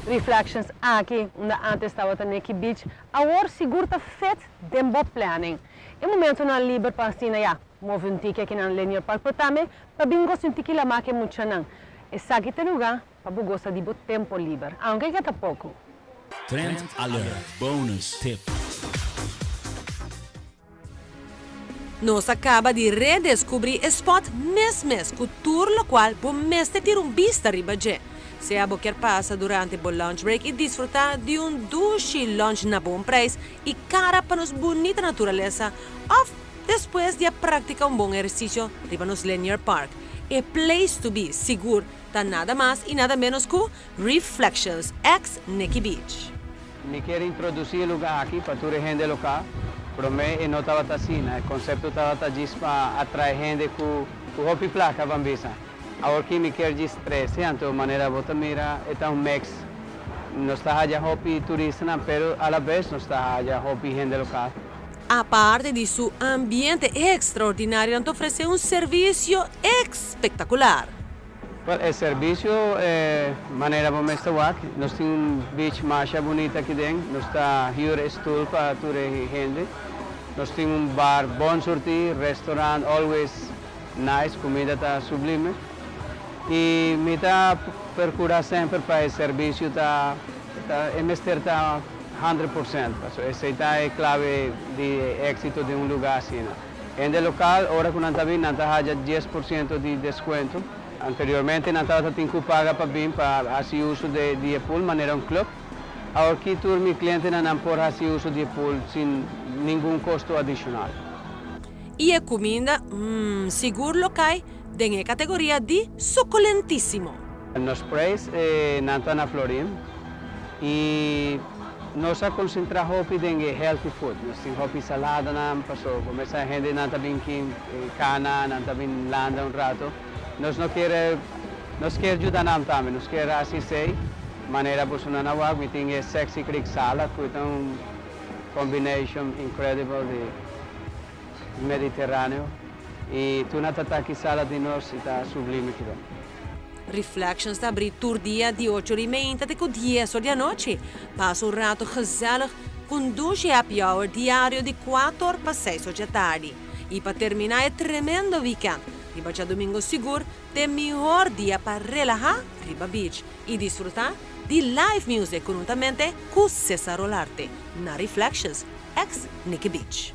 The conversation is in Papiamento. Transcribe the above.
Reflections aki, unda antes tabata Nikki Beach, awor sigur ta fit den bo planning. E momentonan liber pa asina ya, move un tiki aki na Linear Park, pero tambe pa bin gosa un tiki lama cu e muchanan. Esaki ta e lugar pa bo gosa di bo tempo liber, aunke cu ta poco. Trend Alert Bonus Tip. Nos a caba di redescubri e spot mes mes cu tur locual bo mester tira un bista riba dje. Sea bo kier pasa durante bo lunch break y disfruta di un dushi lunch na bon prijs y cara pa nos bunita naturalesa of despues di a practica un bon ehercicio riba nos Linear Park, e place to be sigur ta nada mas y nada menos cu Reflections ex Nikki Beach. Mi kier introduci e lugar aki pa tur e hende local. Prome e no tabata asina, e concepto tabata djis pa atrae hende cu hopi placa, ban bisa. Awor ki mi kier djis trece, anto manera bo ta mira e ta un mix. Nos ta haya hopi turistanan, pero alabes nos ta haya hopi hende local. Aparte di su ambiente extraordinario nan ta ofrece un servicio espectacular. Well, e servicio e manera bo mes ta wak. Nos tin un beach masha bunita aki den. Nos ta huur e stoel pa tur e hende. Nos tin un bar bon surti, restaurant always nice, comida ta sublime. Y mi ta percura semper pa e servicio ta ta e mester ta 100%. Paso esey ta e clave di exito di un lugar asina. Hende local, ora cu nan ta bin, nan ta haya 10% di descuento. Anteriormente nan tabata tin cu paga pa bin pa haci uso di e pool manera un club. Awor ki tur mi clientenan nan por haci uso di e pool sin ningun costo adicional. Y e cuminda, sigur lo cay den e categoria di suculentisimo. Nos prijs nan ta na florin y nos a concentra hopi den e healthy food. Nos tin hopi saladanan, paso como esa hendenan ta bin cana, nan ta bin landa un rato. Nos no kier, nos kier yuda nan tambe, nos kier haci esey manera boso nan a wak. Mi tin e sexy Greek salad cu ta un combination incredible di Mediterraneo y tuna tataki salad di nos y ta sublime kido. Reflections ta habri tur dia di 8:30 te cu 10 or di anochi. Pasa un rato gezellig cu dushi happy hour diario di 4 pa 6 or di atardi. Y pa termina e tremendo weekend, riba diadomingo sigur, ta e mihor dia pa relaha riba beach y disfruta di live music conhuntamente cu Cesar Rolarte na Reflections, ex Nikki Beach.